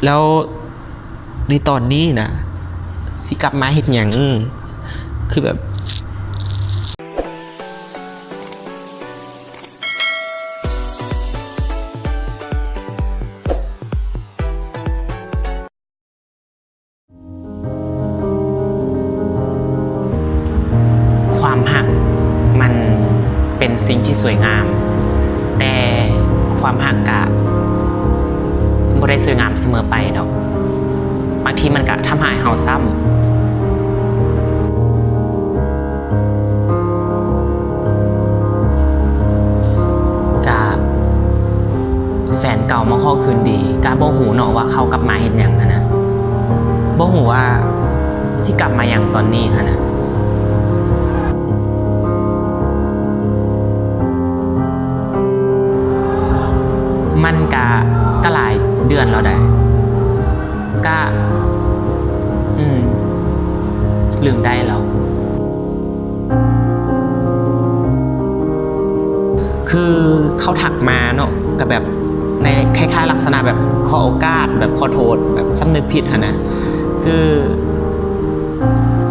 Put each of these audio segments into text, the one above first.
ແລ້ວໃນຕອນນີ້ນະ ຊິກັບມາເຮັດຫຍັງ? ຄືແບບ ຄວາມຮັກມັນເປັນສິ່ງທີ່ສວຍງາມ, ແຕ່ຄວາມຮັກກະບໍ່ໄດ້ສວຍງາມສະເໝີໄປດອກ. ບາງທີມັນກະທຳຮ້າຍເຮົາຊ້ຳ. ກະແຟນເກົ່າມາຂໍຄືນດີ ກະບໍ່ຮູ້ເນາະວ່າເຂົາກັບມາເຮັດຫຍັງຫັ້ນນະ, ບໍ່ຮູ້ວ່າຊິກັບມາຫຍັງຕອນນີ້ຫັ້ນນະ. ມັນກະ ກະຫຼາຍເດືອນແລ້ວໃດ໋ ກະ ອືມ ລືມໄດ້ແລ້ວ. ຄືເຂົາທັກມາເນາະ ກະແບບໃນຄ້າຍໆລັກສະນະແບບຂໍໂອກາດ ແບບຂໍໂທດ ແບບສຳນຶກຜິດຫັ້ນນະ. ຄື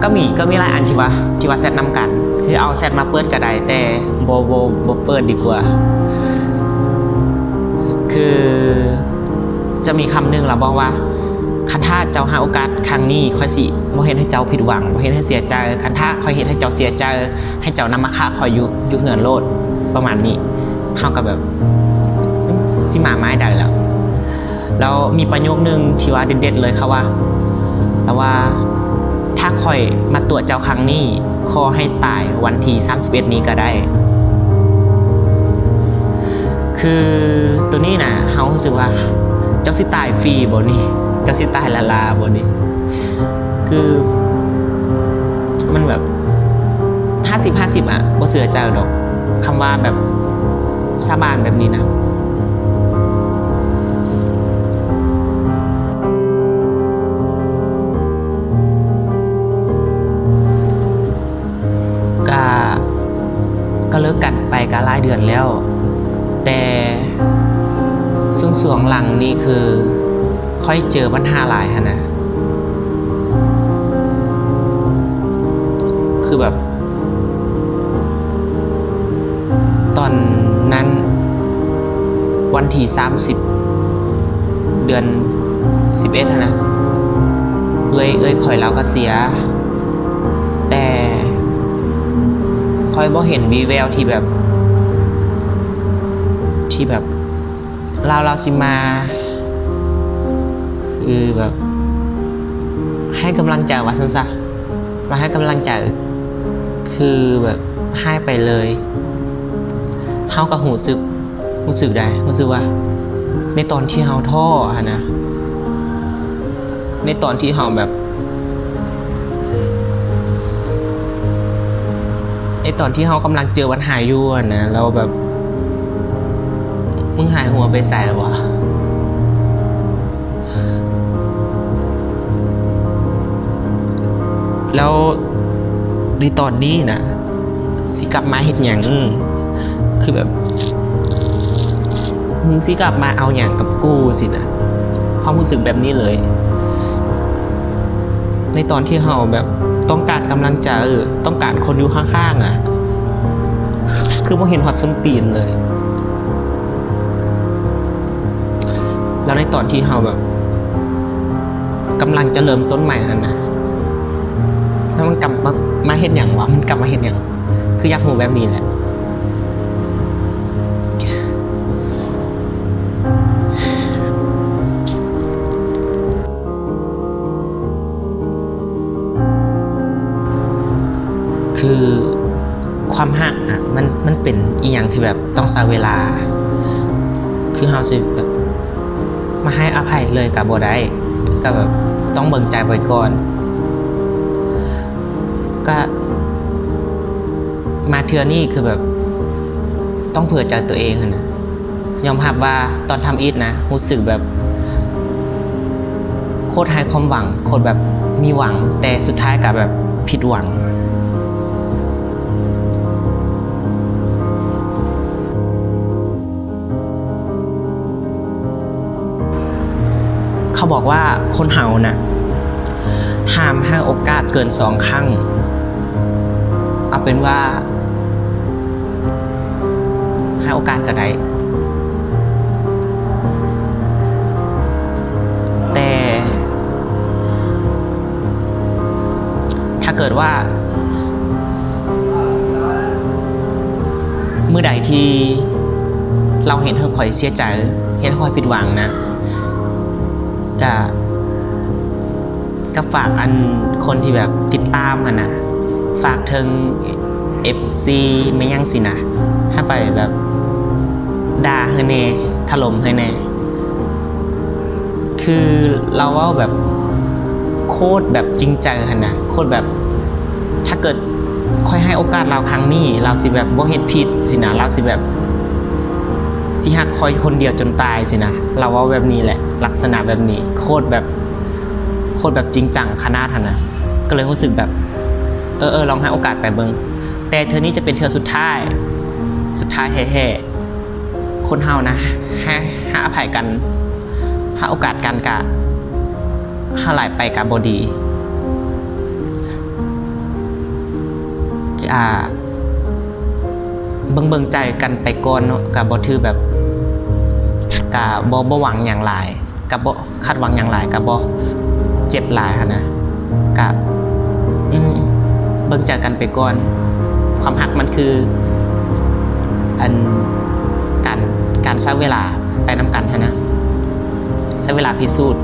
ກະມີ ກະມີຫຼາຍອັນທີ່ວ່າ ທີ່ວ່າແຊັດນຳກັນ ຄືເອົາແຊັດມາເປີດກະໄດ້ ແຕ່ບໍ່ ບໍ່ ບໍ່ເປີດດີກວ່າ. ຄືຈະມີຄຳໜຶ່ງລາວບອກວ່າ ຄັນຖ້າເຈົ້າໃຫ້ໂອກາດຄັ້ງນີ້ ຂ້ອຍຊິບໍ່ເຮັດໃຫ້ເຈົ້າຜິດຫວັງ ບໍ່ເຮັດໃຫ້ເສຍໃຈ. ຄັນຖ້າຂ້ອຍເຮັດໃຫ້ເຈົ້າເສຍໃຈ ໃຫ້ເຈົ້ານຳມາຂ້າຂ້ອຍຢູ່ ຢູ່ເຮືອນໂລດ ປະມານນີ້. ເຮົາກະແບບ ອືມ ຊິມາໄມ້ໃດລະ. ແລ້ວມີປະໂຫຍກໜຶ່ງທີ່ວ່າເດັດໆເລີຍ ເຂົາວ່າ ລາວວ່າ ຖ້າຂ້ອຍມາຕົວະເຈົ້າຄັ້ງນີ້ ຂໍໃຫ້ຕາຍວັນທີສາມສິບເອັດນີ້ກະໄດ້. ຄືໂຕນີ້ນະ ເຮົາຮູ້ສຶກວ່າ ເຈົ້າຊິຕາຍຟຣີບໍ່ນີ້? ເຈົ້າຊິຕາຍລ້າໆບໍ່ນີ້? ຄືມັນແບບຫ້າສິບຫ້າສິບອະ ບໍ່ເຊື່ອໃຈດອກ ຄຳວ່າແບບສາບານແບບນີ້ນະ. ກະ ກະເລີກກັນໄປກະຫຼາຍເດືອນແລ້ວ ແຕ່ຊ່ວງໆຫຼັງນີ້ຄືຂ້ອຍເຈີບັນຫາຫຼາຍຫັ້ນນະ. ຄືແບບ ຕອນນັ້ນວັນທີສາມສິບ ເດືອນສິບເອັດຫັ້ນນະ ເອື້ອຍ ເອື້ອຍຂ້ອຍລາວກະເສຍ. ແຕ່ຂ້ອຍບໍ່ເຫັນວີ່ແວວທີ່ແບບ ທີ່ແບບລາວ ລາວຊິມາ ຄືແບບໃຫ້ກຳລັງໃຈວ່າຊັ້ນຊະ ມາໃຫ້ກຳລັງໃຈ ຄືແບບຫາຍໄປເລີຍ. ເຮົາກະຮູ້ສຶກ ຮູ້ສຶກໃດ ຮູ້ສຶກວ່າ ໃນຕອນທີ່ເຮົາທໍ້ຫັ້ນນະ ໃນຕອນທີ່ເຮົາແບບ ໃນຕອນທີ່ເຮົາກຳລັງເຈີບັນຫາຢູ່ຫັ້ນນະ ແລ້ວແບບ ມຶງຫາຍຫົວໄປໃສແລ້ວຫວາ? ແລ້ວໃນຕອນນີ້ນະ ຊິກັບມາເຮັດຫຍັງ? ຄືແບບ ມຶງຊິກັບມາເອົາຫຍັງກັບກູຊີ້ນະ? ຄວາມຮູ້ສຶກແບບນີ້ເລີຍ. ໃນຕອນທີ່ເຮົາແບບຕ້ອງການກຳລັງໃຈ, ຕ້ອງການຄົນຢູ່ຂ້າງໆ ອະ ຄືບໍ່ເຫັນຮອດສົ້ນຕີນເລີຍ. ແລ້ວໃນຕອນທີ່ເຮົາແບບກຳລັງຈະເລີ່ມຕົ້ນໃໝ່ຫັ້ນນະ ແລ້ວມັນກັບມາ ມາເຮັດຫຍັງວະ? ມັນກັບມາເຮັດຫຍັງ? ຄືຢາກຮູ້ແບບນີ້ແຫຼະ. ຄືຄວາມຮັກນະ ມັນ ມັນເປັນອີ່ຫຍັງທີ່ແບບຕ້ອງໃຊ້ເວລາ. ຄືເຮົາຊິແບບມາໃຫ້ອະໄພເລີຍກະບໍ່ໄດ້, ກະແບບຕ້ອງເບິ່ງໃຈໄວ້ກ່ອນ. ກະມາເທື່ອນີ້ຄືແບບຕ້ອງເຜືອໃຈຕົວເອງຫັ້ນນະ. ຍອມຮັບວ່າຕອນທຳອິດນະ ຮູ້ສຶກແບບໂຄດໃຫ້ຄວາມຫວັງ, ໂຄດແບບມີຫວັງ, ແຕ່ສຸດທ້າຍກະແບບຜິດຫວັງ. ເ ເຂົາບອກວ່າຄົນເຮົານະ ຫ້າມໃຫ້ໂອກາດເກີນສອງຄັ້ງ. ເອົາເປັນວ່າໃຫ້ໂອກາດກໍໄດ້ ແຕ່ ຖ້າເກີດວ່າ ມື້ໃດທີ່ລາວເຮັດໃຫ້ຂ້ອຍເສຍໃຈ ເຮັດໃຫ້ຂ້ອຍຜິດຫວັງນະ ກະ ກະຝາກອັນຄົນທີ່ແບບຕິດຕາມຫັ້ນນະ ຝາກເຖິງເອັຟຊີແມ່ນຫຍັງຊີ້ນະ ໃຫ້ໄປແບບດ່າໃຫ້ແດ່ ຖະຫຼົ່ມໃຫ້ແດ່. ຄືລາວເວົ້າແບບໂຄດແບບຈິງໃຈຫັ້ນນະ ໂຄດແບບ ຖ້າເກີດຂ້ອຍໃຫ້ໂອກາດລາວຄັ້ງນີ້ ລາວຊິແບບບໍ່ເຮັດຜິດຊີ້ນະ ລາວຊິແບບ ຊິຮັກຂ້ອຍຄົນດຽວຈົນຕາຍຊີ້ນະ. ລາວເວົ້າແບບນີ້ແຫຼະ ລັກສະນະແບບນີ້ ໂຄດແບບ ໂຄດແບບຈິງຈັງຂະໜາດຫັ້ນນະ. ກໍເລີຍຮູ້ສຶກແບບ ເອີໆ ລອງໃຫ້ໂອກາດໄປເບິ່ງ ແຕ່ເທື່ອນີ້ຈະເປັນເທື່ອສຸດທ້າຍ ສຸດທ້າຍແທ້ໆ. ຄົນເຮົານະ ໃຫ້ ໃຫ້ອະໄພກັນ ໃຫ້ໂອກາດກັນກະ ໃຫ້ຫຼາຍໄປກະບໍ່ດີ ອ່າ ເບິ່ງໆໃຈກັນໄປກ່ອນເນາະ ກະບໍ່ຖືແບບ ກະບໍ່ ບໍ່ຫວັງຫຍັງຫຼາຍ ກະບໍ່ຄາດຫວັງຫຍັງຫຼາຍ ກະບໍ່ເຈັບຫຼາຍຫັ້ນນະ ກະ ອືມ ເບິ່ງໃຈກັນໄປກ່ອນ. ຄວາມຮັກມັນຄື ອັນ ການ ການໃຊ້ເວລາໄປນຳກັນຫັ້ນນະ ໃຊ້ເວລາພິສູດ